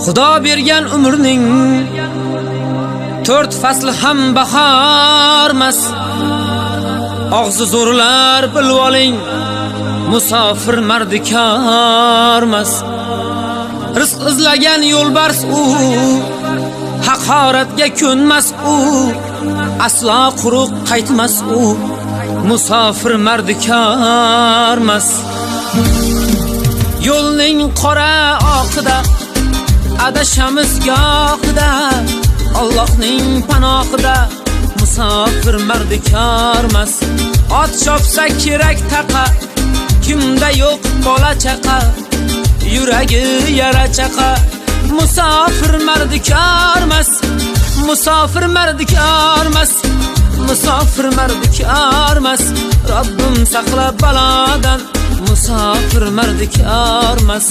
Xudo bergan umrning to'rt fasli ham bahormas. Og'zi zo'rlar bilib oling, musofir mardikormas. Rizq izlagan yo'lbars u, haqoratga ko'nmas u, aslo quruq qaytmas u, musofir mardikormas. Yo'lning qora oqida adashamiz gohida, Allohning panohida musofir mardikormas. Ot chopsa kerak taqa, kimda yo'q bola chaqa, yuragi yara chaqa, musofir mardikormas. Musofir mardikormas, musofir mardikormas. Robbim saqla balodan, musofir mardikormas.